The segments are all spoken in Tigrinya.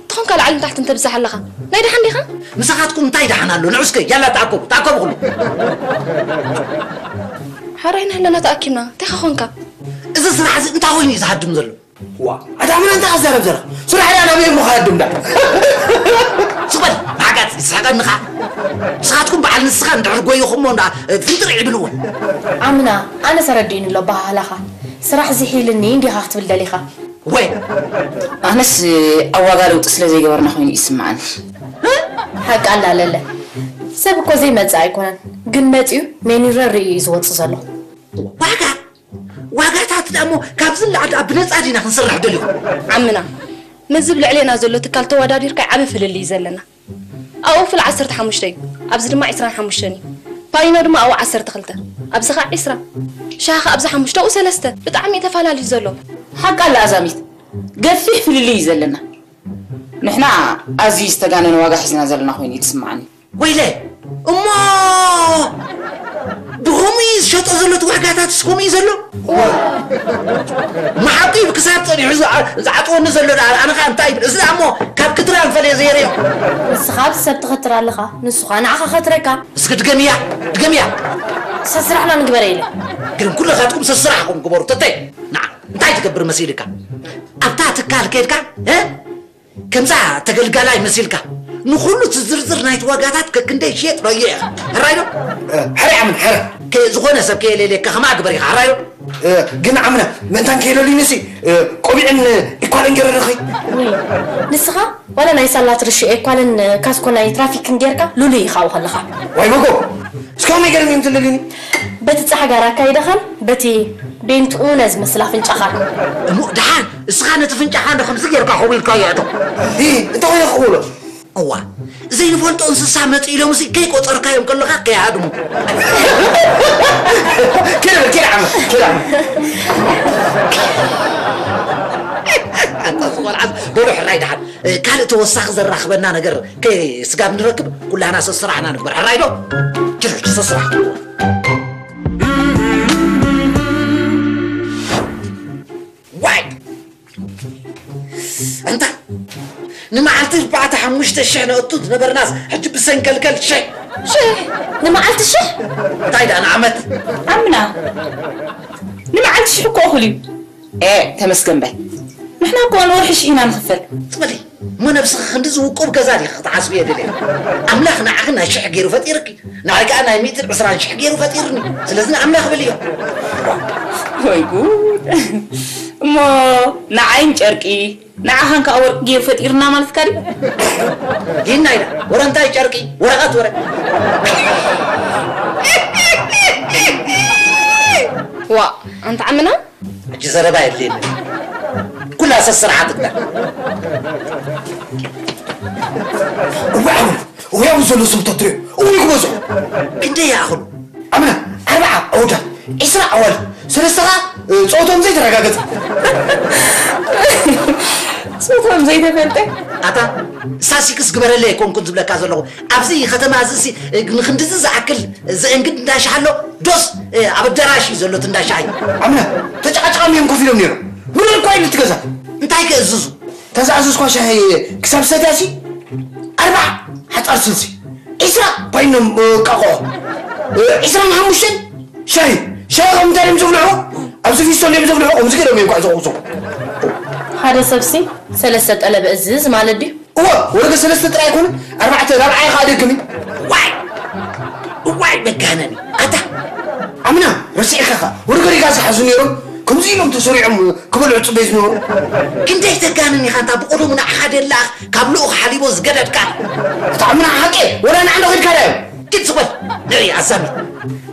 ትኾንካ ላዕልን ታሕትን ተብዛሕ ኣለኻ። ናይ ደሓን ዲኻ? ምሳኻትኩም እንታይ ደሓን ኣሎ? ንዑ እስከ፣ ያላ ተኣከቡ፣ ተኣከቡ ኩሉ። ሓራይ ንህለና ተኣኪብና፣ እንታይ ኾንካ? እዚ ስራሕ እዚ እንታይ ኮይኑ እዩ ዝሃድም ዘሎ? ዋ፣ ኣታ ምን እንታይ ኣዛረብ ዘረኽ? ስራሕ ዳ ናበይ እሞ ኸሃድም ዳ? ስቕ በል፣ ማዕጋት፣ ይስሕቐኒ ኸኣ። ንስኻትኩም በዓል ንስኻ እንድሕር ጎይኹሞ እንዳ ፍንጥር ይብልዎ። ኣምና፣ ኣነ ተረዲኡኒ ኣሎ ኣበሃህላኻ። ስራሕ ዝሒልኒ እንዲኻ ክትብል ደሊኻ። ወይ፣ ኣነስ ኣብ ዋጋ ለውጢ ስለ ዘይገበርና ኮይኑ ይስምዓኒ። ሓቂ ኣላ ለለ። ሰብ እኮ ዘይመጽእ ኣይኮነን፣ ግን መጺኡ ሜኒረ ርእዩ እዩ ዝወጽእ ዘሎ። ዋጋ? ዋጋታት ደኣ እሞ ካብዚ ንላዕሊ ደኣ ብነጻ ዲና ክንሰርሕ ደሊኹም? ዓምና፣ ምስዚ ኣብ ልዕሌና ዘሎ ትካል ተወዳዲርካ ዓቢ ፍልልይ እዩ ዘለና። ኣብኡ ፍል ዓሰርተ ሓሙሽተ እዩ፣ ኣብዚ ድማ ዕስራን ሓሙሽተን እዩ። ፓኒኖ ድማ ኣብኡ ዓሰርተ ክልተ፣ ኣብዚ ኸዓ ዕስራ። ሻሂ ኸዓ ኣብዚ ሓሙሽተ፣ ኣብኡ ሰለስተ። ብጣዕሚ እዩ ተፈላልዩ ዘሎ። ሓቃ ኣላ ኣዛሚት፣ ገፊሕ ፍልልይ እዩ ዘለና። ንሕና ኣዝዩ ዝተጋነነ ዋጋ ሒዝና ዘለና ኮይኑ እዩ ዝስምዓኒ። ወይለ፣ እሞ ብኸምኡ እዩ ዝሸጦ ዘሎ፣ እቲ ዋጋታትስ ከምኡ እዩ ዘሎ? መሓቂ ክሳብ ጸኒሑ ዝዓ-፣ ዝዓጥወኒ ዘሎ ደኣ፣ ኣነ ኸኣ እንታይ ይብል? እዚ ደኣ እሞ ካብ ክትራን ፈለየ ዘይርእዮ። ንስኻ ኣብዚ ሰብ ትኸትር ኣለኻ፣ ንሱ ኸኣ ንዓኻ ኸትረካ። እስኪ ድገምያ፣ ድገምያ። ሰስራሕና ንግበረ ኢለ። ግን ኩልኻትኩም ሰስራሕኹም ግበሩ። ተተይ፣ ንዓ፣ እንታይ ትገብር መሲልካ? ኣብታ ትካል ከድካ፣ እ? ከምዛ ተገልጋላይ መሲልካ ንኹሉ እቲ ዝርዝር ናይቲ ዋጋታት ከክንደይ ይሽየጥ ረዮ ኢኻ። ሕራይ ዶ? እ፣ ሕራይ ዓምን፣ ሕራይ። ከ-፣ ዝኾነ ሰብ ከየሌሌካ ከማኣ ግበር ኢኻ። ሕራይ ዶ? እ፣ ግን ዓምና፣ ምእንታን ከየለሉይንሲ፣ እ፣ ቆቢዕን፣ እ፣ ኢኳልን ገይረ ረኸይ። ውይ፣ ንስኻ ዋላ ናይ ሳላ ትርሺ ኤኳልን፣ እ፣ ካስኮ ናይ ትራፊክን ጌርካ ሉሉይ ኢኻ ኣብኡ ከለኻ። ዋይ መጎ፣ እስካብ መይ ገርም እዮም ትልልኒ? በቲ ጻዕጋር ኣካይዳኻን በቲ ቤንትኡ ነዚ መስል ኣፍንጫኻን። እሞ ደሓን እስኻ ነቲ ፍንጫኻ እንዶ ከምዚ ጌርካ ከዊልካዮ እቶ። ሂ፣ እንታይ ኮይነ ክኽውሎ? እዋ፣ ዘይንፈልጦ እንስሳ መጺኡ ኢሎምሲ ከይቆጸርካዮም ከለኻ ከይሃድሙ። ኬድ በል፣ ኬድ ዓመ፣ ኬድ ዓመ። ኣንታ እዚ ቆልዓስ በሉ ሕራይ ደሓን። ካልእ ተወሳኺ ዘራኽበና ነገር ከይ ስጋብ ንረክብ ኩላና ሰስራሕና ንግበር። ሕራይ ዶ? ችርች ሰስራሕ። ዋይ! ኣንታ ንመዓልቲ ኣርባዕተ ሓሙሽተ ሽሕ ነእቱ ዝነበርናስ ሕጂ ብሰንከልከል ሽሕ። ሽሕ? ንመዓልቲ ሽሕ? እንታይ ደኣ ንዓመት? ኣምና፣ ንመዓልቲ ሽሕ እኮ እኹል እዩ። ኤ፣ ተመስገን በል። ንሕና እኮ ንወርሒ ሽሕ ኢና ንኽፈል። ትበሊ እሞ ነብስኺ ክንዲ ዝውቁብ ገዛ ዲኺ ክትዓስቢ የድልያ? ኣምላኽ ንዓኺ ናይ ሽሕ ገይሩ ፈጢርኪ፣ ንዓይ ከኣ ናይ ሚእትን ዕስራን ሽሕ ገይሩ ፈጢሩኒ። ስለዚ ንኣምላኽ በልዮ። ወይ ጉድ! እሞ ንዓይን ጨርቂ፣ ንዓኻን ከኣ ወርቂ ገይሩ ፈጢሩና ማለትካ ድዩ? ዲና ኢላ፣ ወረ እንታይ ጨርቂ? ወረቐት ወረ። ዋ፣ ኣንታ ዓምና? ሕጂ ዘረባ የድልየኒ። ኩላ ሰብ ስርሓ ትግበር። እዋይ፣ እዋይ፣ ኣብዚ ዘሎ ሰብ ተትሪኦ፣ እውይ ክበዝሑ። ክንደይ ይኣኽሉ? ኣምና፣ ኣርብዓ ኣወዳት፣ ዒስራ ኣዋልድ፣ ሰለስተ ኸኣ፣ እ፣ ጾቶም ዘይተረጋገጸ። ጾቶም ዘይተፈልጠ? ኣታ፣ ስታስቲክስ ግበረለይ ኣይኮንኩን ዝብለካ ዘለኹ። ኣብዚ ከተማ እዚ ሲ፣ እ፣ ንክንድዚ ዝኣክል ዘእንግድ እንዳ ሻሂ ኣሎ፣ ዶስ፣ እ፣ ኣብ ኣዳራሽ እዩ ዘሎ እቲ እንዳ ሻሂ? ኣምና፣ ተጨቃጭቃም እዮም ኮፍ ኢሎም ነይሮም። ምሉእ እኳ ኢሉ እቲ ገዛ። እንታይ ክእዝዙ? ተዝኣዘዝኳ ሻሂ ክሳብ ሰትያሲ፣ ኣርብዓ ሓጻር ስልሲ፣ ዒስራ ባይኖም፣ እ፣ ቃቆሖ፣ እ፣ ዒስራን ሓሙሽተን ሻሂ። ሻሂ ከምኡ እንታይ እዮም ዘብልዑ? ኣብዚ ፊስቶል እዮም ዘብልዑ፣ ከምዚ ገይሮም እዮም ኳዕ ዘቑጹ። ሓደ ሰብሲ ሰለስተ ጠለብ እዝዝ ማለት ድዩ? እወ፣ ወረገ ሰለስተ ጥራይ ኣይኮነ፣ ኣርባዕተ፣ ራብዓይ ኸኣ ደክም። ዋይ! እዋይ መጋነኒ! ኣታ! ኣምና፣ ረሲዕካ ኸኣ፣ ወረገ ሪጋ ዝሓዙ ነይሮም፣ ከምዚ ኢሎም ተሰሪዖም ክበልዑ ጽበይ ዝነበሩ። ክንደይ ተጋንን ኢኻ፣ እንታ ብቕድሙ ንዓኻ ደላኽ ካብ ልኡኽ ሓሊቦ ዝገደድካ? ኣታ ኣምና ሓቂ፣ ወላ ንዓንዶ ኸድካ ዳዩ? ግን ዝበል፣ ንዒ ኣዛሚ።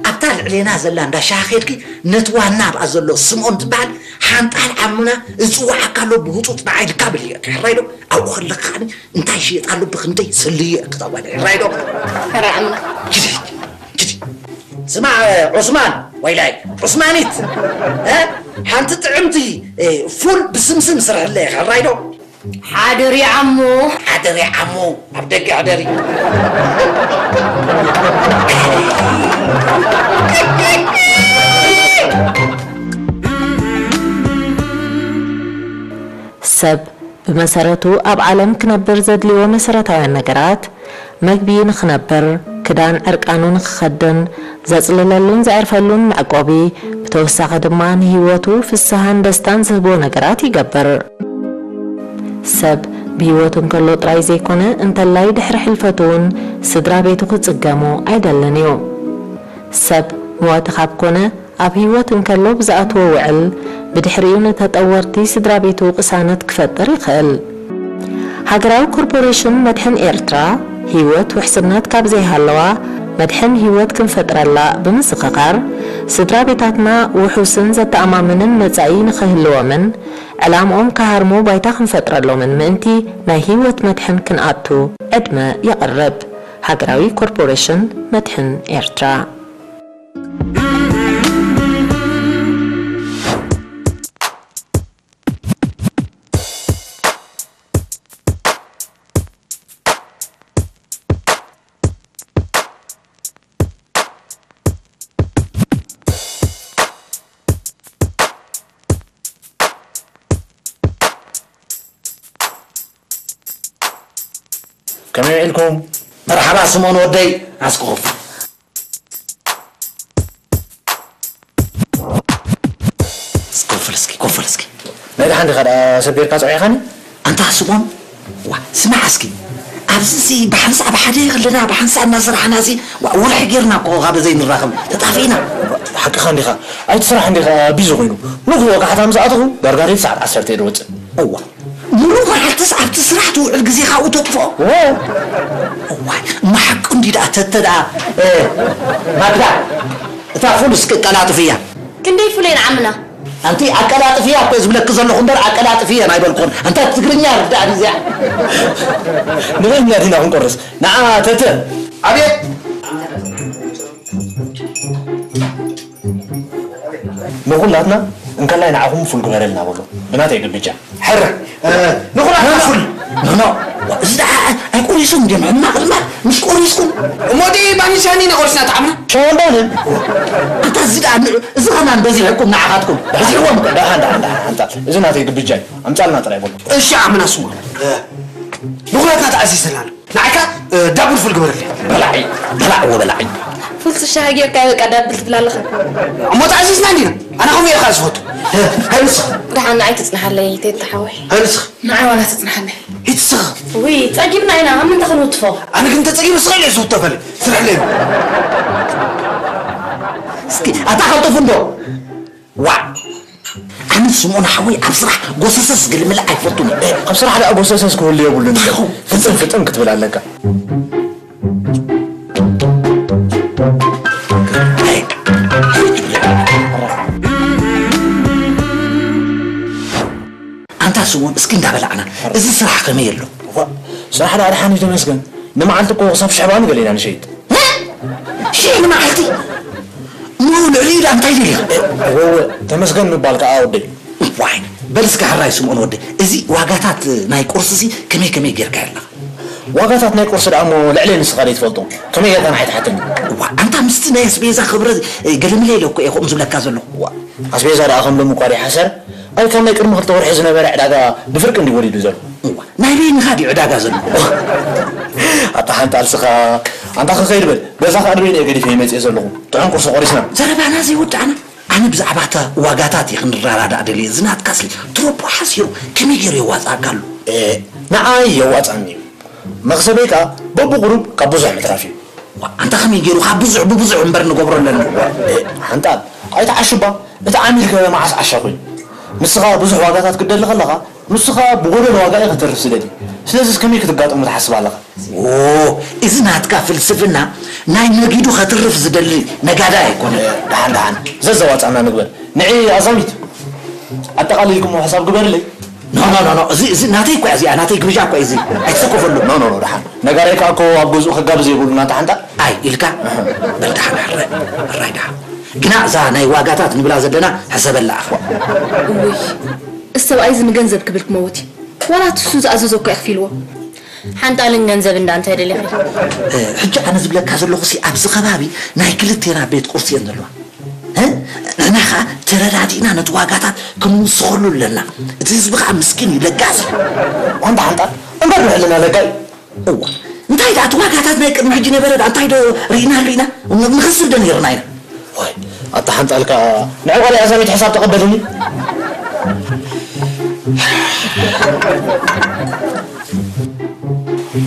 ኣብታ ልዕሌና ዘላ እንዳ ሻሂ ኸድኪ፣ ነቲ ዋና ኣብኣ ዘሎ ስምኦን ዝበሃል ሓንጣል ዓምና እጽዋዓካ ኣሎ፣ ብህጹጽ ንዓይ ልካ ብልዮ። ሕራይ ዶ? ኣብኡ ኸለኻ ከዓኒ እንታይ ይሽየጥ ኣሎ፣ ብኽንደይ ሰልዮ ክትኣዋለ። ራይዶ? ሕራይ ዓምና። ጅዲ፣ ጅዲ። ስማዕ፣ ዑስማን፣ ወይላይ፣ ዑስማኒት፣ እ? ሓንቲ ጥዕምቲ፣ እ፣ ፉል ብስምስም ስርሕለይ፣ ሕራይ ዶ? ሓደር ይዓሙ። ሓደር ይዓሙ፣ ኣብ ደገ ሕደሪ። ሰብ ብመሰረቱ ኣብ ዓለም ክነብር ዘድልዮ መሰረታውያን ነገራት፣ መግቢ ንኽነብር፣ ክዳን ዕርቃኑ ንኽኸድን፣ ዘጽልለሉን ዘዕርፈሉን መዕቆቢ፣ ብተወሳኺ ድማ ንህይወቱ ፍስሃን ደስታን ዝህቦ ነገራት ይገብር። ሰብ ብህይወቱ እንከሎ ጥራይ ዘይኮነ፣ እንተላይ ድሕሪ ሕልፈቱ እውን ስድራ ቤቱ ክጽገሙ ኣይደልን እዩ። ሰብ መዋቲ ካብ ኮነ፣ ኣብ ህይወት እንከሎ ብዝኣትዎ ውዕል፣ ብድሕሪኡ ንተጠወርቲ ስድራ ቤቱ ቅሳነት ክፈጥር ይኽእል። ሃገራዊ ኮርፖሬሽን መድሕን ኤርትራ፣ ህይወት ውሕስነት ካብ ዘይሃለዋ፣ መድሕን ህይወት ክንፈጥረላ ብምዝኽኻር፣ ስድራ ቤታትና ውሑስን ዘተኣማምንን መጻኢ ንኽህልዎምን፣ ዕላምኦም ክሃርሙ ባይታ ክንፈጥረሎምን ምእንቲ፣ ናይ ህይወት መድሕን ክንኣቱ ዕድመ የቕርብ። ሃገራዊ ኮርፖሬሽን መድሕን ኤርትራ። ከመይ ውዒልኩም? መርሓባ ስምኦን ወደይ፣ ኣስኮፍ። ኮፍ በል እስኪ፣ ኮፍ በል እስኪ። ናይ ደሓን ዲኻ ደኣ ሰብ ጌርካ ጸዊዕኻኒ? ኣንታ ስምኦን፣ ዋ፣ ስማዕ እስኪ። ኣብዚ ሲ ብሓንሳእ ብሓደ ከለና ብሓንሳእ እናሰራሕና ሲ፣ ዋ፣ ወርሒ ጌርና እኮ ካብ ዘይንራኸብ ተጣፊእና። ሓቅኻ እንዲኻ። ኣይትስራሕ እንዲኻ ቢዚ ኮይኑ። ንግሆ ወጋሕታ ምስ ኣተኹ ዳርጋ ሌት ሰዓት ዓሰርተ እየ ዝወጽእ። እዋ፣ ሙሉእ መዓልትስ ኣብቲ ስራሕ ትውዕል ግዜኻ ኣብኡ ተጥፍኦ? እዋ። እዋይ፣ እማ ሓቁ እንዲ ደኣ ተተ ደኣ፣ እ፣ ማግዳ፣ እታ ፉል እስኪ ቀላጥፍያ። ክንደይ ፉል እየን ዓምና? ኣንቲ ኣቀላጥፍያ እኮ ዝብለኪ ዘለኹ እምበር ኣቀላጥፍየን ኣይበልኩን። ኣንታ ትግርኛ ርዳእኒ እዚኣ። ንበይንና ዲና ክንቆርስ? ንዓ ተተ። ኣቤት። ንኹላትና እንከላይ ንዓኹም ፉል ግበረልና በሎ። ብናተይ ግብጃ። ሕረ፣ እ፣ ንኹላትና ፉል። ኖ፣ ኖ። እዚ ደኣ ኣይቆሪሶም ድዮም? ሕማቕ ድማ ምስ ቆሪስኩም። እሞ ዲ ባኒ ሻኒ ኢና ቆሪስና ተዓምና? ሻወን ባኒ? ኣንታ እዚ ደኣ ንዑ፣ እዚ ኸማን በዚሕኩም ንዓኻትኩም። በዚሕዎም። ደሓን፣ ደሓን፣ ደሓን፣ ኣንታ። እዚ ናተይ ግብጃ እዩ። ኣምጻልና ጥራይ በሎ። እሺ፣ ዓምና ስሙ። እ፣ ንኹላትና ተኣዚዝና ኣሎ። ንዓካ፣ እ፣ ዳብል ፉል ግበረለይ። በላዒ፣ በላዕዎ በላዒ። ፉል ሻሂ ጌርካ በቃ ዳብል ትብል ኣለኻ። እሞ ተኣዚዝና እንዲና። ኣነ ከምኡ እየ ዝፈቱ። እ፣ ሃይ ንስኻ። ደሓን ንዓይ ትጽንሓለይ፣ ቴታ ሓወይ። ሃይ ንስኻ። ንዓይ ዋላ ትጽንሓለይ። ኢትስኻ። ውይ፣ ጸጊብና ኢና፣ ኣብ ምንታይ ክንውትፎ? ኣነ ግን ተጸጊበ ስቕ ኢለ እየ ዝውተፈለይ። ስርሕለይ። እስኪ፣ ኣታ ቀልጥፉ እንዶ። ዋዕ! ኣነ ስምኦን ሓወይ ኣብ ስራሕ ጎሰሰስ ግልምል ኣይፈቱን እየ። ኣብ ስራሕ ደኣ ጎሰሰስ ክህሉ የብሉን። ፍጥን ፍጥን ክትብል ኣለካ። ኣንታ ስምኦን፣ እስኪ እንዳበላዕና፣ እዚ ስራሕ ከመይ ኣሎ? እዋ፣ ስራሕ ደኣ ደሓን እዩ ተመስገን። ንመዓልቲ እኮ ክሳብ ሽሕ ባኒ ገለ ኢና ንሸይጥ። እ? ሽሕ ንመዓልቲ? ኑ ልዕሊኡ ደኣ እንታይ ደሊኻ? እወ፣ እወ፣ ተመስገን ምባል ከኣ ወደይ። ዋይ፣ በል እስከ ሕራይ ስምኦን ወደይ፣ እዚ ዋጋታት ናይ ቁርሲ እዚ ከመይ ከመይ ጌርካዮ ኣለኻ? ዋጋታት ናይ ቁርሲ ደኣ እሞ ልዕለይ ንስኻ ደይ ትፈልጦ። ከመይ ጌርካ ንዓይ ትሓተኒ? እዋ፣ ኣንታ ምስቲ ናይ ኣስቤዛ ክብረ፣ እ፣ ገለምለ ኢለ እኮ እየ ከምኡ ዝብለካ ዘለኹ። እዋ፣ ኣስቤዛ ደኣ ከም ሎሚ እኳ ደይ ሓሰረ። ኣይ፣ ካብ ናይ ቅድሚ ክልተ ወርሒ ዝነበረ ዕዳጋ ብፍርቂ እንዲ ወሪዱ ዘሎ። እዋ፣ ናይ በይንኻ ድዩ ዕዳጋ ዘሎ? ኣታ ሓንጣል ስኻ፣ ኣንታ ክኸይድ በል። በዛ ኸኣ ንበይነ እየ ገዲፈ መጽየ ዘለኹ። ጥዑም ቁርሲ ቆሪስና። ዘረባና ዘይወዳእና። ኣነ ብዛዕባ እታ ዋጋታት እየ ክንረዳዳእ ደልየ። እዚ ናትካሲ ትሮፖ ሓሲሩ ከመይ ገይሩ የዋጽኣካ ኣሎ? እ፣ ንዓይ የዋጽኣኒ እዩ። መኽሰበይ ከኣ በብቑሩብ ካብ ብዙሕ ምትራፍ እዩ። ዋ፣ ኣንታ ከመይ ገይሩ ካብ ብዙሕ ብብዙሕ እምበር ንገብሮ ኣለና። እ፣ ሓንጣል፣ ኣይትዓሽባ። እቲ ዓሚል ከ መዓስ ዓሻ ኮይኑ? ንስኻ ብዙሕ ዋጋታት ክትደሊ ከለኻ፣ ንሱ ኸኣ ብጎደሎ ዋጋ እዩ ከተርፍ ዝደሊ። ስለዚስ ከመይ ክትጋጠሞ ትሓስብ ኣለኻ? ኦ፣ እዚ ናትካ ፍልስፍና ናይ ነጊዱ ከትርፍ ዝደሊ ነጋዳይ ኣይኮነን። ደሓን፣ ደሓን፣ ዘዘዋጻና ንግበር። ንዒ ኣዛሚት፣ ኣጠቓሊልኩሞ ሕሳብ ግበርለይ። ኖ፣ ኖ፣ ኖ፣ ኖ፣ እዚ፣ እዚ ናተይ እኮ እያ እዚኣ፣ ናተይ ግብዣ እኮ እዩ እዚ። ኣይትሰከፈሉ። ኖ፣ ኖ፣ ኖ፣ ደሓን። ነጋዳይ ከኣ እኮ ኣብ ገዝኡ ከጋብዝ የብሉን፣ ኣታ ሓንጣል። ኣይ፣ ኢልካ? እህ። በል ደሓን፣ ሕራይ፣ ሕራይ ደሓን። ግና እዛ ናይ ዋጋታት ንብላ ዘለና ሕሰበላ ኣኽዋ። እውይ፣ እዚ ሰብኣይ እዚ ንገንዘብ ክብል ክመውት እዩ። ዋላ እቲ እሱ ዝኣዘዞ እኮ የኽፊልዎ። ሓንጣልን ገንዘብ እንዳ እንታይ ደሊኺ? እ፣ ሕጂ ኣነ ዝብለካ ዘለኹ ሲ ኣብዚ ከባቢ ናይ ክልቴና ቤት ቁርሲ እየን ዘለዋ። እ? ንሕና ኸኣ ተረዳዲእና ነቲ ዋጋታት ክንውስኸሉ ኣለና። እቲ ህዝቢ ከዓ ምስኪን እዩ፣ ለጋስ እዩ። ኣንታ ሓንጣል፣ እምበር ንሕልና ለጋይ። እዋ፣ እንታይ ደኣ እቲ ዋጋታት ናይ ቅድሚ ሕጂ ነበረ ደኣ እንታይ ዶ ርኢናሉ ኢና? ንኸስር ዶ ነይርና ኢና? ዋይ፣ ኣታ ሓንጣል ከዓ ንዕቆሪ ኣዛሚት ሕሳብ ተቐበልኒ።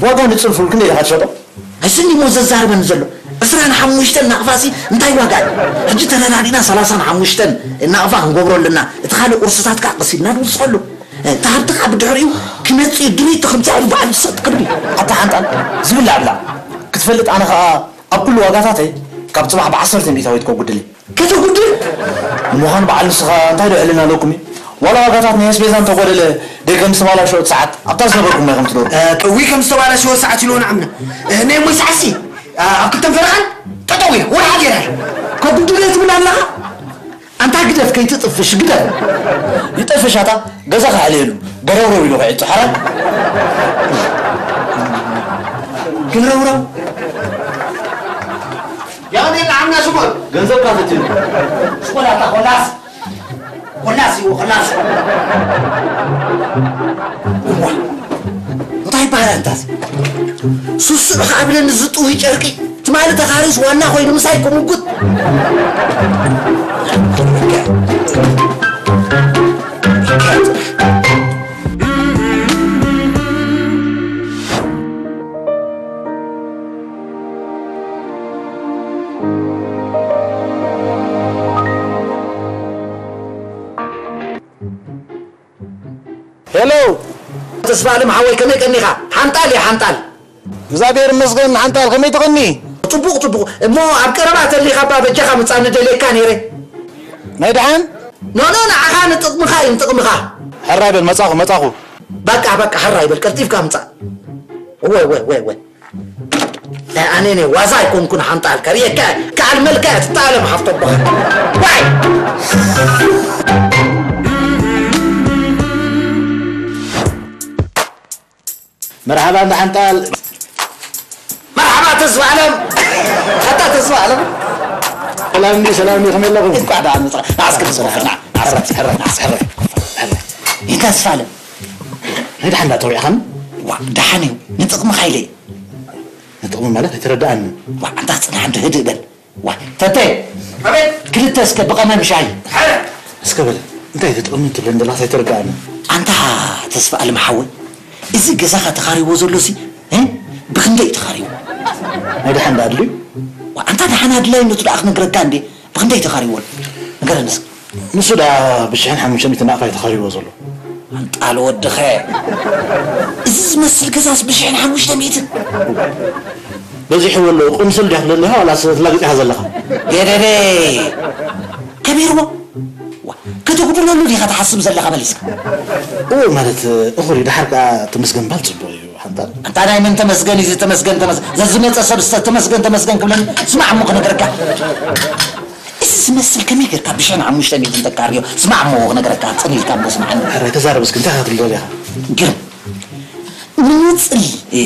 ዋጋ ንፅንፉል ክንደይ ኢኻ ትሸጦ? ኣይስኒ እሞ ዘዛርበኒ ዘሎ። ዕስራን ሓሙሽተን ናቕፋሲ እንታይ ዋጋ እዩ? ሕጂ ተረዳዲና ሰላሳን ሓሙሽተን ናቕፋ ክንገብሮ ኣለና። እቲ ካልእ ቁርስታት ከዓ ቀስ ኢልና ንውስኸሉ። እቲ ሃብቲ ከዓ ብድሕሪኡ ክመጽእ እዩ። ድሪቱ ከምዚ ኢሉ ባዕሉ ሰጥ ክብል እዩ። ኣታ ሓንጣል፣ ዝብላዕ ብላዕ። ክትፈልጥ ኣነ ኸኣ ኣብ ኩሉ ዋጋታተይ ካብ ጽባሕ ብዓሰርተ ሚእታዊት ከጉድል እየ። ከተጉድል? ንምዃኑ በዓል ንስኻ እንታይ ዶ ዕልና ኣለኩም እዩ? ዋላ ዋጋታት ናይ ኣስቤዛ እንተጎደለ ደይ ከም ዝተባላሸወት ሰዓት ኣብታ ዝነበርኩም ኢኹም ትነብሩ። እ፣ እዊ ከም ዝተባላሸወት ሰዓት ኢልዎ ንዓምና። እ፣ ናይ እሞይ ሰዓትሲ፣ እ፣ ኣብ ክልተን ፈረቓን ጠጠው ኢላ፣ ወላ ሓዲራ። ከጉድል እየ ትብል ኣለኻ? ኣንታ ግደፍ ከይትጥፍሽ፣ ግደፍ። ይጠፍሽ ኣታ፣ ገዛ ክሕልየሉ። ገረውረው ኢሉ ከይቱ፣ ሓራ። ገረውረው? ያኔ ለዓምና ሽጎል። ገንዘብ ካፈትሉ። ሽጎል ኣታ ኮላስ። ኮላስ ይዎ፣ ኮላስ። እዋ። እንታይ ይበሃል ኣንታስ? ሱስዕ ከኣብለኒ ዝጥውይ ጨርቂ። ትማሊ ተኻሪስ ዋና ኮይኑ ምሳይ ክምጉት። ሄሎ፣ ተስፋ ኣለም ሓወይ፣ ከመይ ቀኒኻ? ሓንጣል እየ፣ ሓንጣል። እግዚኣብሔር ይመስገን። ሓንጣል፣ ከመይ ትቐኒ? ጽቡቕ፣ ጽቡቕ። እሞ ኣብ ቀረባ ተሊኻ እባ በጃኻ ምጻእ ንደልየካ ነይረ። ናይ ደሓን? ኖ፣ ኖ፣ ንዓኻ ንጥቕምኻ እዩ፣ ንጥቕምኻ። ሕራይ በል፣ መጻኹ፣ መጻኹ። በቃ፣ በቃ፣ ሕራይ በል፣ ቀልጢፍካ ምጻእ። ወይ፣ ወይ፣ ወይ፣ ወይ። ናይ ኣነ ነ ዋዛ ኣይኮንኩን ሓንጣል ከርእየካ ከኣልመልካ እያ ትተኣለም ሓፍቶ ኣቦኻ። ዋይ! መርሓባ እንዳ ሓንጣል። መርሓባ ተስፋ ኣለም። ኣታ ተስፋ ኣለም። ሰላም እንዲ፣ ሰላም እንዲ፣ ከመይ ኣለኹም? እንኳዕ ደሓን መጻ። ንዓስከ ተስፋ ኣለም። ንዓስከ ተስፋ ኣለም። ንዓስከ ተስፋ ኣለም። ንዓስከ ተስፋ ኣለም። እንተ ተስፋ ኣለም። ናይ ደሓን ዳ ተውዒኻኒ? ዋ፣ ደሓን እዩ። ንጥቕምኻ ኢለ እዩ። ንጥቕሚ ማለት ኣይተረድኣንን። ዋ፣ ኣንታ ጽናሕ እንተ ህድእ በል። ዋ፣ ተተ። ኣቤት። ክልተ እስከ ብቐመም ሻሂ። ሓደ። እስከ በል። እንታይ ትጥቕሚ ትብለኒ ዘለኻስ ኣይተረድኣንን። ኣንታ ተስፋ ኣለም ሓወይ፣ እዚ ገዛኻ ተኻሪዎ ዘሎ ሲ፣ እ? ብኽንደይ እዩ ተኻሪዎ? ናይ ደሓን ደኣ ኣድልዩ? ዋ፣ ኣንታ ደሓን ኣድላይነቱ ደኣ ክነግረካ እንዴ? ብኽንደይ ተኻሪዎ ኣሎ? ንገረኒ እስኪ። ንሱ ደኣ ብሽሕን ሓሙሽተ ሚእትን ናቕፋ እዩ ተኻሪዎ ዘሎ። ኣንጣል ወድኸ። እዚ ዝመስል ገዛስ ብሽሕን ሓሙሽተ ሚእትን? በዚሕዎ ኣሎ። ቅምስል ዲያ ትደሊ ኢኻ ዋላስ ትላግጽ ኢኻ ዘለኻ? የደደ። ከቢርዎ? ዋ፣ ከተጉድለሉ ዲኻ ትሓስብ ዘለኻ መሊስካ? እወ፣ ማለት እኹል እዩ። ደሓር ከኣ ተመስገን ምባል ጽቡቕ እዩ። ሓንጣል። ኣንታ ናይ መን ተመስገን እዩ? ተመስገን፣ ተመስ-፣ ዘዝመጸ ሰብ ስተ-፣ ተመስገን፣ ተመስገን ክብለኒ? ስማዕ እሞ ክነግረካ። እዚ ዝመስል ከመይ ጌርካ ብሽሕን ሓሙሽተ ሚእትን ተካርዮ? ስማዕ እሞ ክነግረካ፣ ጽን ኢልካ እሞ ስማዓኒ። ሕራይ ተዛረብ እስኪ፣ እንታይ ክትብል ደሊኻ? ግርም። ንጽል፣ እ፣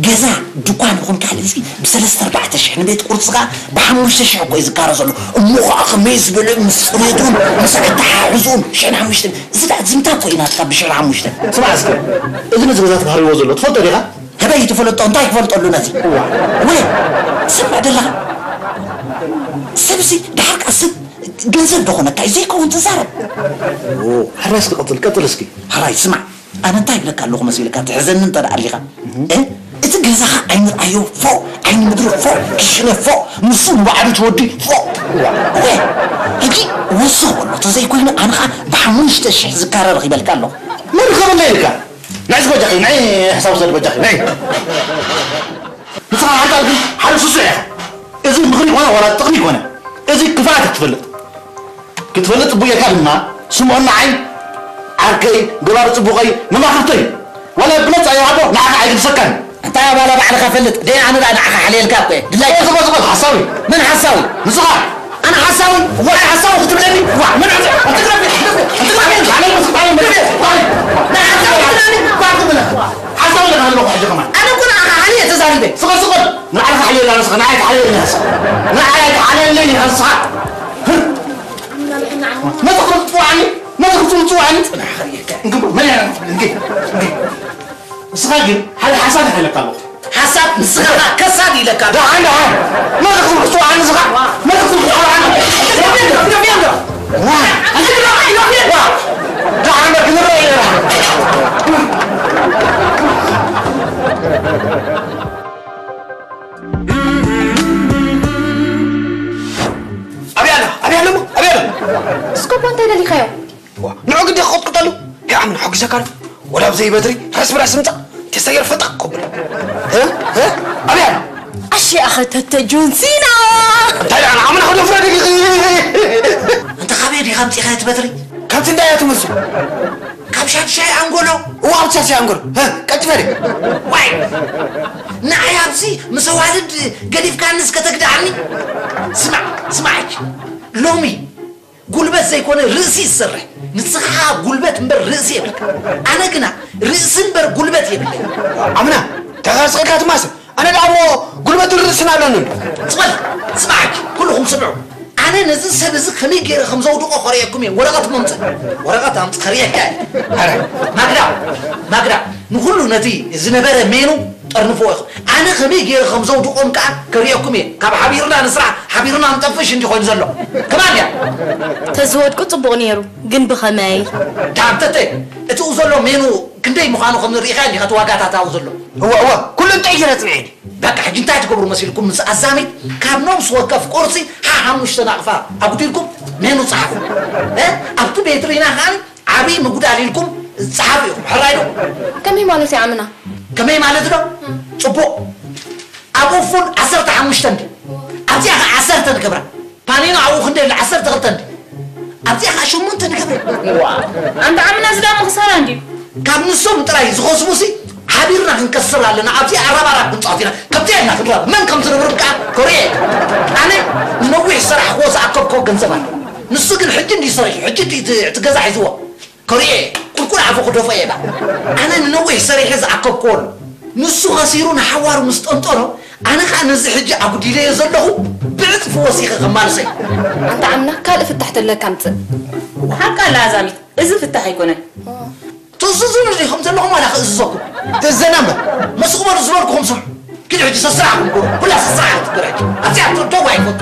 ገዛ፣ ድኳን ይኹን ካልእ እዚ ብሰለስተ ኣርባዕተ ሽሕ ንቤት ቁርሲ ከኣ ብሓሙሽተ ሽሕ እኮ እዩ ዝካረ ዘሎ። እሞ ከኣ ከመይ ዝበለ ምስ ጽሬቱን ምስ ኣተሓሕዝኡን ሽሕን ሓሙሽተን። እዚ ደኣ ዝምታ እኮ እዩ ናትካ ብሽሕን ሓሙሽተን። ስማዕ እስከ፣ እዚ ነዚ ገዛ ተባህርዎ ዘሎ ትፈልጦ ዲኻ? ህበይ ትፈልጦ፣ እንታይ ክፈልጠሉ ነዚ? እዋ። ወይ፣ ስምዕ ደለኻ? ሰብዚ ደሓር ከኣ ሰብ ገንዘብ ዶ ኾነካ እዩ ዘይከውን ትዛረብ። ኦ፣ ሕራይ እስኪ ቀጽል፣ ቀጽል እስኪ። ሕራይ ስማዕ፣ ኣነ እንታይ ይብለካ ኣለኹ መሲልካ ትሕዘኒ እንተ ደኣ ኣሊኻ? እ? እቲ ገዛኻ ኣይንርኣዮ ፎእ፣ ዓይኒ ምድሪ ፎእ፣ ክሽነ ፎእ፣ ንሱ ንባዕሉ ትወዲ ፎእ። እዋ። እወ፣ ሕጂ ወስኽ በሎ፣ ተዘይኮይኑ ኣነ ኸኣ ብሓሙሽተ ሽሕ ዝካረ ረኺበልካ ኣለኹ። መን ከመለ ኢልካ? ንዒ በጃኺ፣ ንዒ ሕሳብ ውሰድ በጃኺ፣ ንዒ። ንስኻ ሓንጣል ግን ሓደ ስሱዕ ኢኻ። እዚ ምኽሪ ይኾነ ዋላ ጥቕሚ ይኾነ፣ እዚ ክፍኣት ክትፈልጥ፣ ክትፈልጥ ጽቡቕ ጌርካ ድማ ስምዖ ንዓይ ዓርከይ፣ ገባሪ ጽቡቐይ፣ መማኽርተይ፣ ዋላ ብነጻ ይሃቦ ንዓኻ ኣይግድሰካን። እንታይ ኣባላ ባዕልኻ ፈልጥ፣ ደይ ኣነ ደኣ ንዓኻ ሓልየልካ እኮ እየ። ድላይካ። ዝጎ፣ ዝጎ፣ ሓሳዊ። መን ሓሳዊ? ንስኻ። ኣነ ሓሳዊ? ዋይ ሓሳዊ ክትብለኒ? ዋ፣ መን ሓሳዊ? ኣትግረፍ፣ ኣትግረፍ፣ ኣትግረፍ፣ ኣትግረፍ፣ ኣትግረፍ፣ ኣትግረፍ፣ ኣትግረፍ፣ ሓሳዊ ኢኻ ኣለኹ ሕጂ ከማን። ኣነ እኮ ንዓኻ ሓልየ ተዛሪበ። ስቕ፣ ስቕ፣ ንባዕልኻ ሓልየላ ንስኻ፣ ንዓይ ተሓልየኒ ንስኻ። ንዓይ ተሓልየለይ ንስኻ። መተኽርቱ ጽዋዕኒ፣ መተኽርቱ ጽዋዕኒ። ጽናሕ ኸርእየካ። እንግባ፣ መን ያረን ትብል፣ እንግባ፣ እንግባ። ንስኻ ግን ሓደ ሓሳብ ይሓለካ ኣለኹ። ሓሳብ ንስኻ ከሳድ ኢለካ። ደሓን፣ ደሓን። መተኽርቱ ጽዋዕኒ ንስኻ፣ መተኽርቱ ጽዋዕኒ። ዋ፣ ዋ፣ ደሓን፣ ክንረአ ኢና። ኣበይ ኣላ? ኣበይ ኣላ እሞ? ኣበይ ኣላ? እስኮ እኮ እንታይ ደሊኻዮ? ዋ፣ ንዑ ግዲ ክቕጥቅጠሉ። ሄ፣ ኣምና፣ ሓጊዘካ ኣሎ። ወላ ብዘይ በትሪ፣ ራስ ብራስ ምጻእ። ተሰየር ፈጠቕ ኮብል። እ? እ? ኣበይ ኣላ? ኣሺ ኣኸ ተተ ጆን ሲና። እንታይ ደኣ፣ ንዓምና ክዶ ፍረድ ኢኺ? እንተ ካበይ ዲኻ ኣምጺእኻ እቲ በትሪ? ካብቲ እንታይ እያ ትመልሱ? ካብ ሻድሻይ ኣንጎሎ። እዋ፣ ኣብ ሻድሻይ ኣንጎሎ። እ፣ ቀልጢፈ ድየ? ዋይ! ንዓይ ኣብዚ ምስ ኣዋልድ ገዲፍካንስ ከተግድኣኒ? ስማዕ፣ ስማዕ ሕጂ። ሎሚ ጉልበት ዘይኮነ ርእሲ ዝሰርሕ። ንስኻ ጉልበት እምበር ርእሲ የብልካ። ኣነ ግና ርእሲ እምበር ጉልበት የብለይ። ኣምና፣ ተጋስቀካ ትማስ። ኣነ ደኣ እሞ ጉልበትን ርእስን ኣለኒ። ጽበል፣ ስማዕ ሕጂ፣ ኩልኹም ስምዑ። ኣነ ነዚ ሰብ እዚ ከመይ ገይረ ከም ዘውድቖ ከርእየኩም እየ። ወረቐት መምጽእ። ወረቐት ኣምጽእ፣ ከርእየካ እየ። ኣረ። ማግዳ፣ ማግዳ፣ ንኹሉ ነቲ ዝነበረ ሜኑ ጠርንፍዎ ኢኹም። ኣነ ከመይ ገይረ ከም ዘውድቖም ከኣ ከርእየኩም እየ። ካብ ሓቢርና ንስራሕ፣ ሓቢርና ንጠፍእ ሽንዲ ኮይኑ ዘሎ። ከማን እያ። ተዝወድቁ ጽቡቕ ነይሩ፣ ግን ብኸመይ? ዳንተተ፣ እቲኡ ዘሎ ሜኑ ክንደይ ምዃኑ ከም ንርኢኻ እንዲኻ እቲ ዋጋታት ኣብኡ ዘሎ። እወ፣ እወ፣ ኩሉ እንጥዒ ገይረ ጽንዐ። በቃ፣ ሕጂ እንታይ ትገብሩ መሲልኩም? ምስ ኣዛሚት ካብ ነብሲ ወከፍ ቁርሲ ሓ-፣ ሓሙሽተ ናቕፋ ኣጉዲልኩም ሜኑ ጸሓፉ። እ? ኣብቲ ቤትሪና ከኣ ዓብዪ ምጉዳል ኢልኩም ጸሓፉ ኢኹም። ሕራይ ዶ? ከመይ ማለት እዩ ዓምና? ከመይ ማለት ዶ? ጽቡቕ። ኣብኡ ፉል ዓሰርተ ሓሙሽተ እንዲ። ኣብዚኣ ከኣ ዓሰርተ ንገብራ። ፓኒኖ ኣብኡ ክንደይ ኣሎ? ዓሰርተ ክልተ እንዲ። ኣብዚኣ ከኣ ሸሞንተ ንገብራ። ዋ፣ ኣንታ ዓምና እዚ ደኣ ምኽሳራ እንድዩ። ካብ ንሶም ጥራይ ዝኸስቡሲ ሓቢርና ክንከስር ኣለና። ኣብዚኣ ኣራባራብ ክንጻወት ኢና። ከምዚኣ ኢልና ክንራብ መን ከም ዝነብርም ከኣ ኮርየ። ኣነ ንነዊሕ ዝሰራሕክዎ ዝኣከብክዎ ገንዘብ ኣሎ። ንሱ ግን ሕጂ እንድዩ ሰሪሑ፣ ሕጂ እንድዩ እቲ፣ እቲ ገዛ ሒዝዎ። ኮርየ፣ ቁልቁል ኣፉ ክደፎ እየ። ኣነ ንነዊሕ ሰሪሐ ዝኣከብክዎ ኣሎ። ንሱ ኸሲሩ ንሓዋሩ ምስ ጠንጠኖ፣ ኣነ ኸኣ ነዚ ሕጂ ኣጉዲለዮ ዘለኹ ብዕጽፊ ወሲኸ ከማልሶ እየ። ኣንታ ዓምና ካልእ ፍታሕ ተለካ ኣምጽእ። ሓቃ ኣላ ኣዛሚት፣ እዚ ፍታሕ ኣይኮነን። ትእዝዙኒ ዲኹም ዘለኹም ዋላ ክእዝዘኩም? ትእዝዘና እምበር። መስ ክበሉ ዝበልኩኹም ስምዑ። ኪዱ ሕጂ ሰስራሕኩም ኩሉ። ኩላ ሰስራሕ ክትግበር ሕጂ። ኣብዚኣ ትእቶ ዋይ ፈቱ።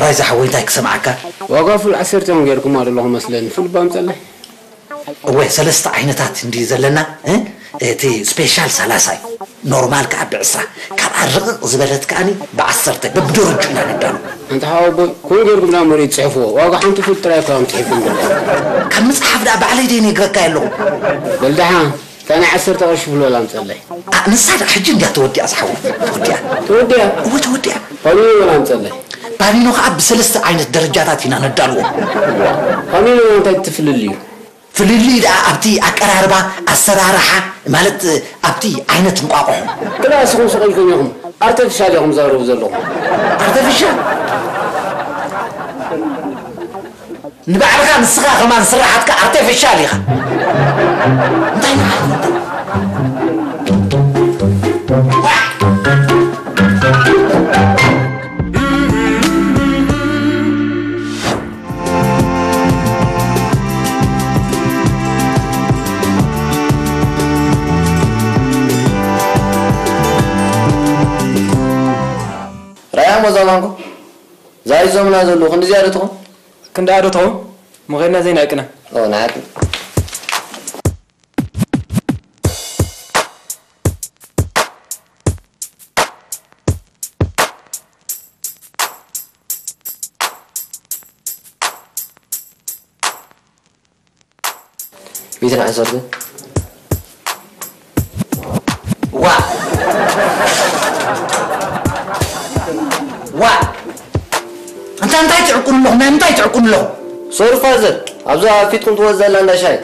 ራይዛ ሓወይ እንታይ ክሰምዓካ? ዋጋ ፉል ዓሰርተ እዮም ጌርኩማ ዘለኹም መስለኒ። ፉል ባምጸለይ። እወ፣ ሰለስተ ዓይነታት እንድዩ ዘለና፣ እ? እቲ ስፔሻል ሰላሳ እዩ፣ ኖርማል ከኣ ብዕስራ፣ ካብኣ ርቕቕ ዝበለት ከኣኒ ብዓሰርተ፣ በብደረጅኡ ኢና ነዳሉ። ኣንታ ሓወቦይ፣ ከምኡ ጌርኩም ደኣ ምርኢት ጽሕፍዎ። ዋጋ ሓንቲ ፉል ጥራይ እኳ እዮም ጽሒፎም ዘለዉ። ካብ ምጽሓፍ ደኣ ባዕለይ ደይ ነግረካ ኣለኹ። በል ደሓን፣ እታ ናይ ዓሰርተ ቅርሺ ፉል በል ኣምጸለይ። ኣ፣ ንሳ ደኣ ሕጂ እንድያ ተወዲኣ ዝሓወይ፣ ተወዲኣ። ተወዲኣ? እወ፣ ተወዲኣ። ፓኒኖ በል ኣምጸለይ። ፓኒኖ ከኣ ብሰለስተ ዓይነት ደረጃታት ኢና ነዳልዎ። ፓኒኖ እንታይ ትፍልልዩ? ፍልልይ ደኣ ኣብቲ ኣቀራርባ፣ ኣሰራርሓ፣ ማለት ኣብቲ ዓይነት እንቋቑሖ። ክላ እስኹም ስቕ ኢልኩም ኢኹም። ኣርተፊሻል ኢኹም ዘቕርቡ ዘለኹም። ኣርተፊሻል? ንባዕልኻ ንስኻ ከማን ስራሓትካ ኣርተፊሻል ኢኻ። እንታይ ማለት ነው? ራያ ሞዛ ባንኮ። ዛይዞምና ዘለዉ ክንዲ ዝያዳ ትኾን? ክንዲ ኣዶ ትኸውን? ምኸድና ዘይንዕቅና። ኦ፣ ንዓቅና። ቤትን ዓሰርተ። ዋ! ዋ! ኣንታ እንታይ ትዕቁኑ ኣለኹም? ናይ ምንታይ ትዕቁኑ ኣለኹም? ሶሪ ፋዘር፣ ኣብዛ ኣብ ፊትኩም ትወጽእ ዘላ እንዳ ሻሂ።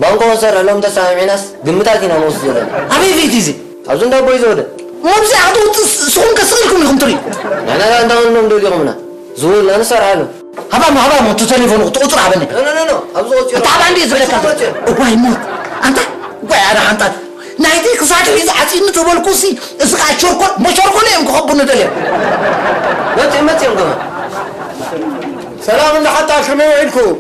ባንኮ ክንሰርሕ ሎም ተሰማሚዕናስ ግምታት ኢና ንወስድ ዘለና። ኣበይ ቤት እዩ እዚ? ኣብዚ እንዳ ቦይ ዘወደ። እሞ ኣብዚኣ ክትወጽእ ስ-፣ ስኹም ከ ስቕ ኢልኩም ኢኹም ትርእዩ? ንሕና ደኣ እንታይ ክንብሎም ደሊኹምና? ዝወልና ንሰርሓሉ። ሃባሞ፣ ሃባሞ፣ እቲ ተሌፎኑ፣ እቲ ቁጽሩ ሃበኒ። ኖ፣ ኖ፣ ኖ፣ ኖ፣ ኣብዚ ቆጺሩ። እታ ሃባ እንድየ ዝብለካ። ኣብዚ ቆጺሩ። እዋይ ሞት። ኣንታ፣ እዋይ ኣነ ሓንጣል። ናይቲ ክሳድ ሒዙ ዓጺኒ ተበልኩሲ፣ እዚ ኸኣ ሸርኮል፣ መሸርኮል እዮም ክኸቡኒ ደልዮም። መጺኦም፣ መጺኦም ከማን። ሰላም እንዳ ሓንጣል፣ ከመይ ውዒልኩም?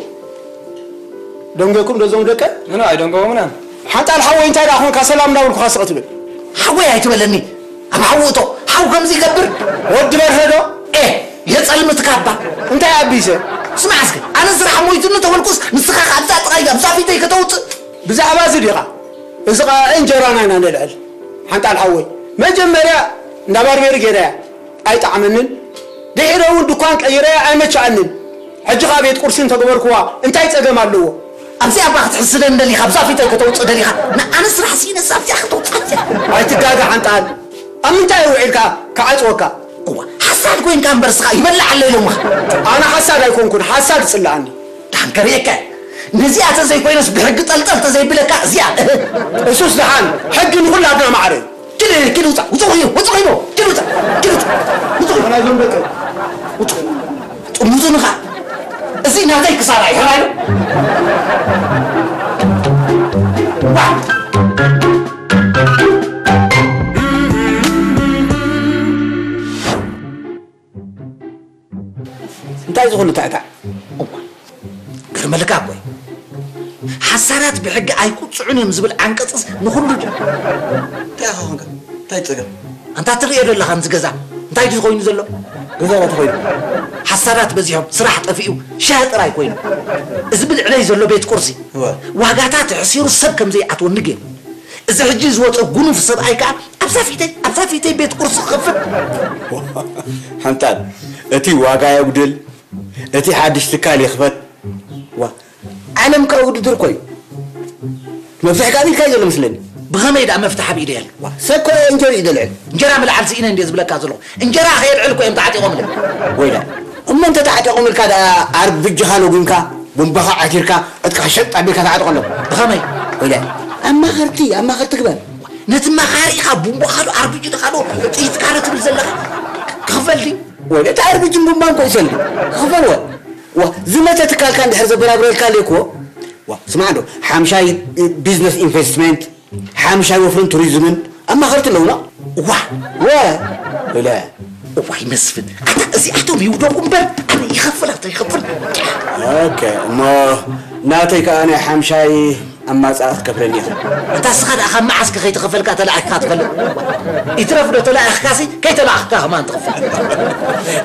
ደንገኩም ዶ እዞም ደቀ? ኖ፣ ኖ፣ ኣይደንገኹምናን። ሓንጣል ሓወይ እንታይ ደኣ ኾንካ ሰላም እንዳበልኩኻ ስቕ ትብል? ሓወይ ኣይትበለኒ። ኣብ ሓዊ እቶ፣ ሓው ከምዚ ይገብር? ወዲ በርሀ ዶ? ኤ፣ የጸልምት ካባ። እንታይ ኣቢሰ? ስማዕ እስከ፣ ኣነ ስራሕ ሞይቱኒ ተበልኩስ፣ ንስኻ ከኣ ኣብዛ ጥቓይ፣ ኣብዛ ፊተይ ከተውጽእ? ብዛዕባ እዚ ዲኻ? እዚ ኸኣ እንጀራና ኢና ነልዕል። ሓንጣል ሓወይ፣ መጀመርያ እንዳ ባርቤሪ ጌረያ። ኣይጠዓመንን። ድሒረ እውን ድኳን ቀይረ ኣይመቸኣንን። ሕጂ ኸኣ ቤት ቁርሲ እንተገበርኩዋ እንታይ ጸገም ኣለዎ? ኣብዚኣ እባ ክትሕስደን ደሊኻ፣ ኣብዛ ፊተይ ከተውጽእ ደሊኻ። ንኣነ ስራሕ ስኢነ እዛ ኣብዚኣ ከተውጽእ እያ። ኣይትጋገ ሓንጣል። ኣብ ምንታይ ውዒልካ ክዓጽወካ? እዋ፣ ሓሳድ ኮይንካ እምበር ስኻ ይበልዕ ኣሎ ኢሎምኻ። ኣነ ሓሳድ ኣይኮንኩን፣ ሓሳድ ይጽልኣኒ። ደሓን ከርእየካ እየ። ነዚኣ ተዘይኮይነስ ብሕጊ ጠልጠል ተዘይብለካ እዚኣ። እሱስ ደሓን፣ ሕጊ ንኹላትና ማዕረ እዩ። ኪድ፣ ኪድ ውጻእ፣ ውጹእ ኮይኑ፣ ውጹእ ኮይኑ፣ ኪድ ውጻእ፣ ኪድ ውጻእ፣ ውጹእ ኮይኑ። ናይዞም ደቂ ውጹእ። ጥሙዙ ንኻ። እዚ ናተይ ክሳራ እዩ፣ ሕራይ። ዋ! እንታይ ዝኹሉ ታዕታዕ? እዋ፣ ግርመልካ እኮ እዩ። ሓሳዳት ብሕጊ ኣይቁጽዑን እዮም ዝብል ዓንቀጽስ ንኹሉ ድዩ? እንታይ ኢኻ ኾንካ? እንታይ ጸገም? ኣንታ ትርእዮ ዶ ኣለኻ፣ እዚ ገዛ እንታይ ድዩ ኮይኑ ዘሎ? ገዛ ዶ ተኾይኑ? ሓሳዳት በዚሖም፣ ስራሕ ጠፊኡ፣ ሻሂ ጥራይ ኮይኑ። እዚ ብልዕለይ ዘሎ ቤት ቁርሲ፣ እወ። ዋጋታት ሕሲሩ ሰብ ከም ዘይኣትወኒ ገይሩ። እዚ ሕጂ ዝወጸ ጉኑፍ ሰብኣይ ከኣ ኣብዛ ፊተይ፣ ኣብዛ ፊተይ ቤት ቁርሲ ክኸፍት። ሓንጣል፣ እቲ ዋጋ የጉድል፣ እቲ ሓድሽ ትካል ይኽፈት። ዋ፣ ዓለም ከኣ ውድድር እኮ እዩ። መፍትሒ ካብ ኢድካ እዩ ዘሎ መስለኒ። ብኸመይ ደኣ መፍትሒ ኣብ ኢደይ ኣሎ? ዋ፣ ሰብ እኮ እንጀራ እዩ ዘልዕል። እንጀራ ምልዓል ስኢነ እንድየ ዝብለካ ዘለኹ። እንጀራ ከየልዕል እኮ እዮም ተዓጢቖምለይ። ወይላ፣ እሞ እንተ ተዓጢቖምልካ ደኣ ኣርብጅኻ ለጉምካ፣ ቡምባኻ ዓቲርካ፣ ዕጥቅኻ ሸጥ ኣቢልካ ተዓጥቖሎም። ብኸመይ? ወይላ፣ ኣማኸርቲ፣ ኣማኸርቲ ግበር። ነቲ መኻሪ ኢኻ ቡምባኻ ዶ ኣርብጂ ድኻ ዶ ጥይትካ ዶ ትብል ዘለኻ? ክኽፈል ድዩ? ወይላ፣ እቲ ኣርብጅን ቡምባን እኮ ይሰልዲ። ክኽፈል ወ-፣ ዋ፣ ዝመተ ትካልካ እንድሕር ዘበራብረልካ ኣለይ እኮ። ዋ፣ ስማዕ ዶ፣ ሓምሻይ ቢዝነስ ኢንቨስትመንት፣ ሓምሻይ ወፍርን ቱሪዝምን ኣማኸርቲ ኣለውና። ዋ! ወ-፣ እለ። እዋይ መስፍን፣ ኣታ እዚኣቶም ይውደቑ እምበር፣ ኣነ ይኸፍል ኣታ ይኸፍል። ኦኬ፣ እሞ ናተይ ከኣ ናይ ሓምሻይ ኣማጻእ ክትከፍለኒ ኢኻ። ኣታ እስኻ ደኣ ካብ መዓስከ ከይተኸፈልካ ተላኢኽካ ትፈልጥ? ይትረፍ ዶ ተላኢኽካሲ፣ ከይተላእኽካ ከማን ትኸፍል።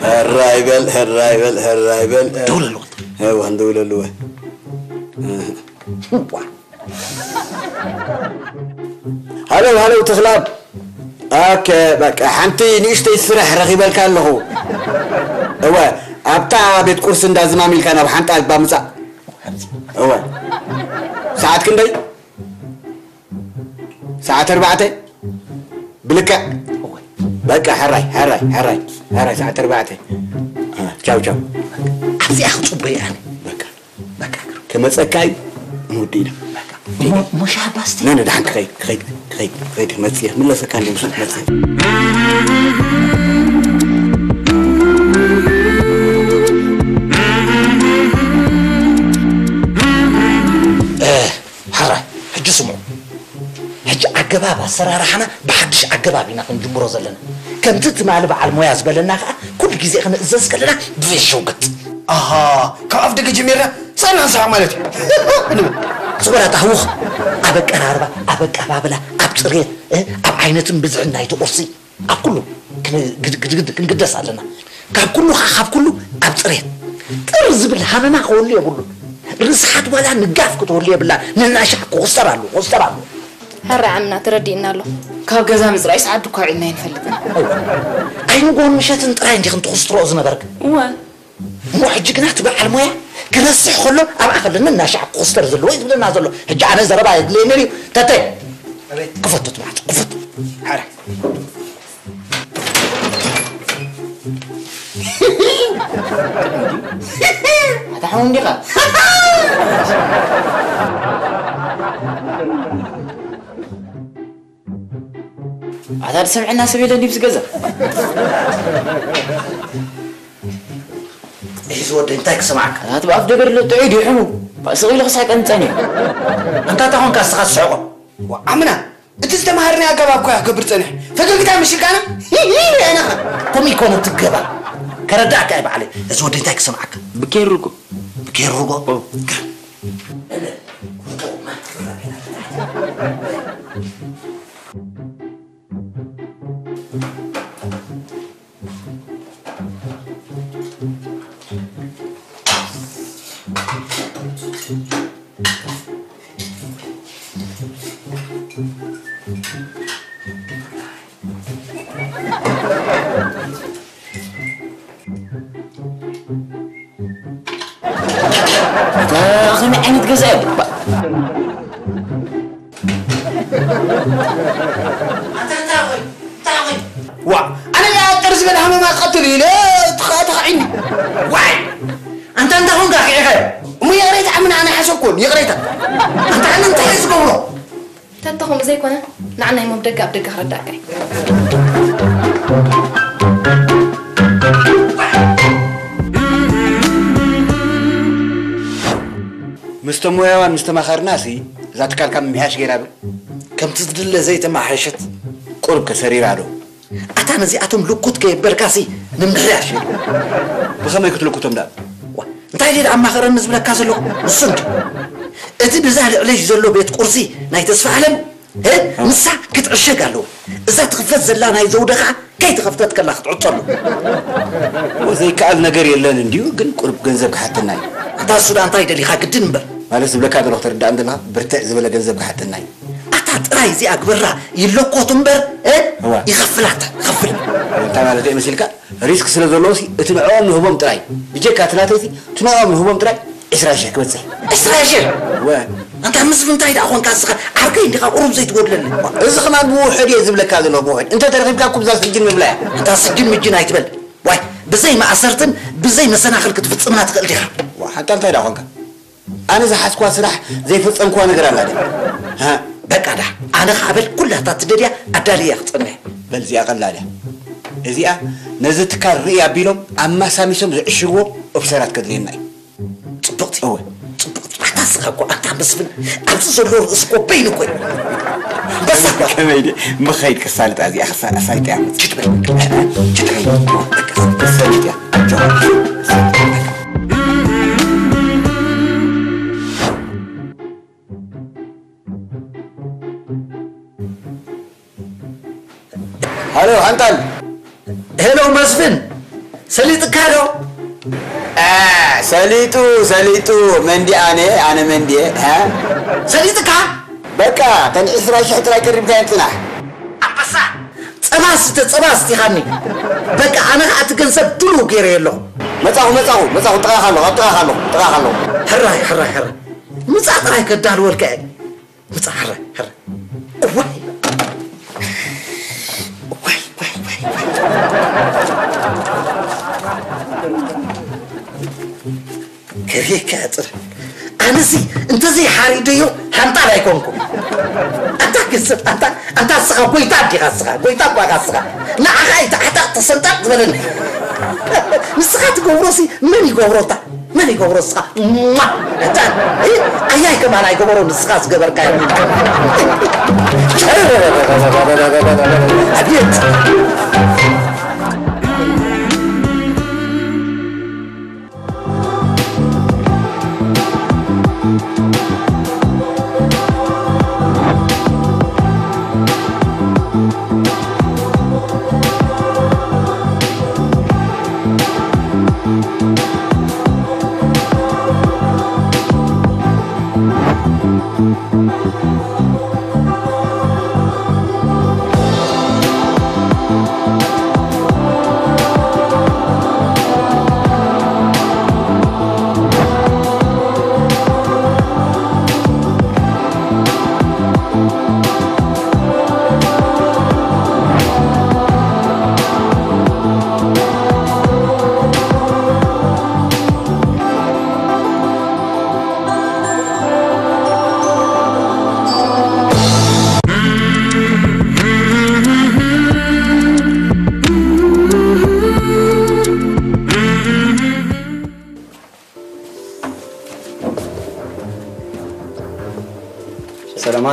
ሕራይ በል፣ ሕራይ በል፣ ሕራይ በል። ደውለሉ። እወ፣ ክንድውለሉ እወ። እዋ። ሃለው፣ ሃለው፣ ተኽላብ። ኦኬ፣ በቃ፣ ሓንቲ ንእሽተይ ስራሕ ረኺበልካ ኣለኹ። እወ፣ ኣብታ ቤት ቁርሲ እንዳ ዝማም ኢልካ ናብ ሓንጣል እባ ምጻእ። እወ። ሰዓት ክንደይ? ሰዓት ኣርባዕተ? ብልክዕ? በቃ፣ ሕራይ፣ ሕራይ፣ ሕራይ፣ ሕራይ፣ ሰዓት ኣርባዕተ። ቻው፣ ቻው። ኣብዚኣ ክጽበይ ኣነ። በቃ። በቃ። ክመጸካ እዩ፣ ንውዲ ኢና። በቃ። እሞ፣ እሞ ሻባ እስቲ። ነ፣ ነ፣ ደሓን ክኸይድ፣ ክኸይድ፣ ክኸይድ፣ ክኸይድ፣ ክመጽእ እየ። ክምለሰካ እንድየ፣ ምስ ክመጽእ። እ፣ ሕራይ፣ ሕጂ ስምዑ። ሕጂ ኣገባብ ኣሰራርሓና ብሓድሽ ኣገባብ ኢና ክንጅምሮ ዘለና። ከምቲ ትማሊ በዓል ሞያ ዝበለና ከኣ፣ ኩሉ ግዜ ክንእዘዝ ከለና ብዘይሸውገጥ። ኣሃ፣ ካብ ኣፍ ደገ ጀሚርና ሳና ንስሓቕ ማለት እዩ። ንብል። ዝኾነ ኣታ ህውኽ፣ ኣብ ኣቀራርባ፣ ኣብ ኣቀባብላ፣ ኣብ ጽሬት፣ እ፣ ኣብ ዓይነትን ብዝሕን ናይቲ ቁርሲ፣ ኣብ ኩሉ ክን-፣ ግድ-፣ ግድ-፣ ግድ-፣ ክንግደስ ኣለና። ካብ ኩሉ ካብ ኩሉ ኣብ ጽሬት ጥር ዝብል ሃመማ ክህሉ የብሉን። ርስሓት ዋላ ንጋፍ ክትህሉ የብላን። ንናሻዕ ክኹስተር ኣለዎ፣ ክኹስተር ኣለዎ። ሕራይ ዓምና ተረዲእና ኣሎ። ካብ ገዛ ምፅራይስ ዓዲ እኳ ዒልና ኣይንፈልጥን። ኣይንጎን ምሸትን ጥራይ እንዲኽን ትኹስትርኦ ዝነበርክ። እወ እሞ ሕጂ ግና እቲ በዓል ሞያ ክነስሕ ከሎ ኣብኣ ከለና እናሻዕ ክኹስተር ዘለዎ እዩ ዝብለና ዘሎ። ሕጂ ኣነ ዘረባ የድልየንን እዩ። ተተ ክፈቱ ትማዕት ክፈቱ። ሓረ ኣታ ሓው እንዲኻ ኣታ ዝሰምዐና ሰብ የለን ድዩ ዝገዛ እዚ ወደይ እንታይ ክሰማዕካ? ኣታ ብኣፍ ደገ ድሎ ጥዑይ ድዩ ሕሙ ስቕ ኢሉ ክስሕቀኒ ጸኒሑ። ኣንታ እንታይ ኾንካ እስኻ ትስሕቆ? ኣምና እቲ ዝተምሃርኒ ኣገባብ ኮያ ክገብር ጸኒሕ ፈገግታ ምሽልካና ኣይነኻ ከምኡ ይኮነ ትገባ ከረዳእካ እየ ባዕለይ እዚ ወደይ እንታይ ክሰማዕካ ብኬሩጎ ብኬሩጎ ከመይ ዓይነት ገዛ እዩ ዋ ኣነ ጥር ዝበል ሃመማ ቀትል ኢለ ተኻዒኒ ዋይ ኣንታ እንታይ ኾንካ ኪዒኸ እሞ ይቕሬታ ዓምና ኣነ ሓሰብኩን ይቕሬታ ኣንታ ኣነ እንታይ ዝገብሮ ተተኹም ዘይኮነ ንዓናይ ሞብ ደገ ኣብ ደገ ክረዳእካ እዩ። ምስቶም ሞያዋን ምስ ተማኸርና ሲ እዛ ትካልካ ምምሕያሽ ገይራ ዶ ከምቲ ዝድለ ዘይተማሓየሸት ቁርብ ከሰሪራ ዶ ኣታ ነዚኣቶም ልኩት ከየበልካሲ ምምሕያሽ እዩ። ብኸመይ ክትልኩቶም ደኣ? ዋ፣ እንታይ ድየ ኣማኸረኒ ዝብለካ ዘለኹ? ንሱ እንዲ እቲ ብዛ ልዕለሽ ዘሎ ቤት ቁርሲ ናይ ተስፋ ኣለም እ? ንሳ ክትዕሸግ ኣለዎ። እዛ ትኽፈት ዘላ ናይ ዘውደ ኸዓ ከይተኸፍተት ከላ ክትዕጾ ኣለዎ። ዘይከኣል ነገር የለን እንድዩ፣ ግን ቁሩብ ገንዘብ ክሓተና እዩ። ኣታ እሱ ደኣ እንታይ ደሊኻ ግድን እምበር። ማለት ዝብለካ ዘለኹ ተረድኣኒ ዘለኻ፣ ብርትዕ ዝበለ ገንዘብ ክሓተና እዩ። ኣታ ጥራይ እዚኣ ግበራ ይለኮት እምበር እ እዋ። ይኸፍላታ ይኸፍል እንታይ ማለት እዩ መሲልካ ሪስክ ስለ ዘለዎሲ እቲ ንዕኦም ንህቦም ጥራይ ብጀካ እቲ ናተይሲ እቲ ንዕኦም ንህቦም ጥራይ ዕስራ ሽሕ ክበፅሕ ዕስራ ሽሕ ወ ኣንታ ምስሉ እንታይ ደኣ ኾንካ እስኻ ዓርከይ እንዲኻ ቁሩብ ዘይትጎድለኒ እዚ ኸማን ብውሑድ እየ ዝብለካ ዘለኹ ብውሑድ እንተ ተረኺብካ ኩብዛ ስጅን ምብላ እያ ኣንታ ስጅን ምጅን ኣይትበል ዋይ ብዘይ ማእሰርትን ብዘይ መሰናኽል ክትፍፅምና ትኽእል ዲኻ ሓንታ እንታይ ደኣ ኾንካ ኣነ ዝሓዝኳ ስራሕ ዘይፈጸምክዋ ነገር ኣላ ድያ? ሃ? በቃ ደሓ ኣነ ኸዓ በል ኩላታ ትደልያ ኣዳልየ እየ ክጸንሕ። በል እዚኣ ቀላል እያ። እዚኣ ነዚ ትካል ርእይ ኣቢሎም ኣማሳሚሶም ዝዕሽግዎ ኦፊሰራት ከድልየና እዩ። ጽብቕቲ። እወ። ጽብቕቲ። ኣታ እስኻ እኮ ኣታ መስፍን ኣብዚ ዘሎ ርእሲ እኮ በይኑ እኮ እዩ። በሳ እኮ። ከመይ ድየ ምኸይድ ክሳልጣ እዚኣ ክሳ- ኣሳልጥያ መጽእ። ችት በል። ችት በል። በቃ ክሳልጥ እያ። ኣጆኻ። ሃሎ ሓንጣል ሄሎ መስፍን ሰሊጥካ ዶ አ፣ ሰሊጡ ሰሊጡ መንዲ ኣነ ኣነ መንዲየ እ? ሰሊጥካ በቃ ተን ዕስራ ሽሕ ጥራይ ቀሪብካ የን ጽናሕ ኣንበሳ ጸባ ስተ ጸባ ስቲኻኒ በቃ ኣነ ከዓ እቲ ገንዘብ ድልው ገይረ ኣለኹ መጻኹ መጻኹ መጻኹ ጥቓኻ ኣለኹ ኣብ ጥቓኻ ኣለኹ ጥቓኻ ኣለኹ ሕራይ ሕራይ ሕራይ ምጻ ጥራይ ከዳልወልካ እየ ምጻ ሕራይ ሕራይ እዋይ እዋይ እዋይ እዋይ እዋይ ከቤካ ጥር ኣነሲ እንተዘይ ሓሪደዮ ሓንጣል ኣይኮንኩ ኣንታ ግስብ ኣንታ ኣንታ ስኻ ጎይታ ኣዲኻ ስኻ ጎይታ ጓጋ ስኻ ንዓኻ ኣይተዓጠቕ ተሰንጣቅ ዝበለኒ ንስኻ ትገብሮሲ መን ይገብሮታ መን ይገብሮ እስኻ ኣታ ኣያይ ከማን ኣይገበሮ ንስኻ ዝገበርካዮ ኣብየት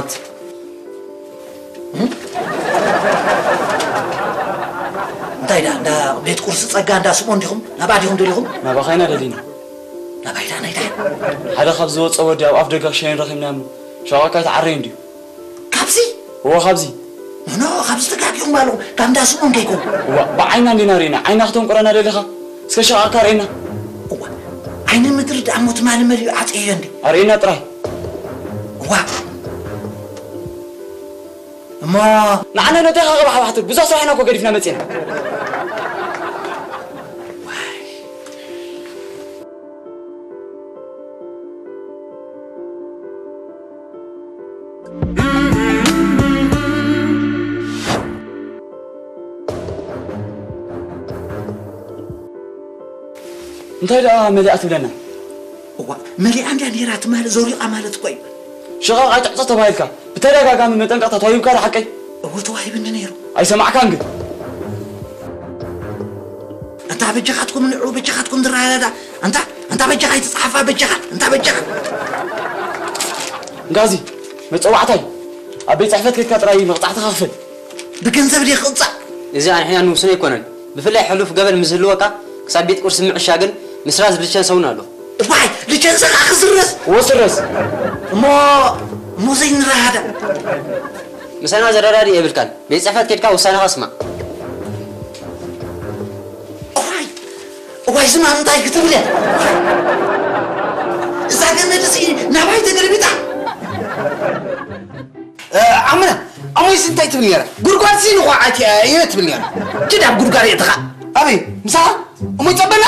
ኣት እንታይ ዳ እንዳ ቤት ቁርሲ ጸጋ እንዳ ስምኦን ዲኹም? ናብኣ ዲኹም ደሊኹም? ናባኻ ኢና ደሊና። ናባይ ዳ ናይታ ሓደ ካብ ዝወጸ ወዲ ኣብ ኣፍ ደጋ ክሸይን ረኺብናዮ። ሸቓካ ይትዓረይ እንድዩ። ካብዚ እዎ ካብዚ ኖ፣ ካብዚ ተጋጊኹም ኣለኹም። ካብ እንዳ ስምኦን ከይኮኑ። እዋ ብዓይና እንዲና ርኢና። ዓይና ክተንቁረና ደሊኻ? እስከ ሸቓካ ርኤና። እዋ ዓይኒ ምድሪ ደኣ ሞ ትማሊ መሊኡ ዓጽየዮ እንዲ። ኣርእየና ጥራይ። እዋ እሞ ንዓና ነታይ ኻቐባሕባሕቱ ብዙሕ ስራሕና እኮ ገዲፍና መጺና። እንታይ ደኣ መሊኣ ትብለና? እዋ መሊኣ እንድያ ነይራ ትማሊ፣ ዘሪቓ ማለት እኮ እዩ። ሽቓቕ ኣይትዕጾ ተባሂልካ ብተደጋጋሚ መጠንቀቕታ ተዋሂብካ ዶ ሓቀይ? እዎ ተዋሂብኒ ነይሩ። ኣይሰማዕካን ግን። እንታ በጃኻትኩም ንዑ፣ በጃኻትኩም ንረዳዳ። እንታ እንታ በጃኻ ኣይትጽሓፋ፣ በጃኻ እንታ በጃኻ። እንጋዚ መጸዋዕታይ ኣብ ቤት ጽሕፈት ከድካ ጥራይ መቕጻዕትኻ ክፈል። ብገንዘብ ድየ ክቕጻዕ? እዚ ኣንሕና ንውስኖ ኣይኮነን። ብፍላይ ሕሉፍ ገበን ምስ ዝህልወካ ክሳብ ቤት ቁርሲ ምዕሻግን ምስራዝ ሊቸንሰ እውን ኣሎ። እዋይ ሊቸንሰ ከዓ ክስረዝ? እዎ ስረዝ። እሞ እሞ ዘይንረዳዳእ? ምሳና ዘረዳድእ የብልካን። ቤት ጽሕፈት ኬድካ ውሳነኻ ስማዕ። እዋይ እዋይ ዝማም እንታይ ክትብል እያ? እዛ ገመድ እዚ ናባይ ተገልቢጣ? ኣመና ኣሞይስ እንታይ ትብል ነራ? ጉድጓድ ሲ ንኳዓት እየ ትብል ነራ። ኪድ ኣብ ጉድጓድ እየትኻ ኣበይ ምሳኻ እሞ ይጸበና።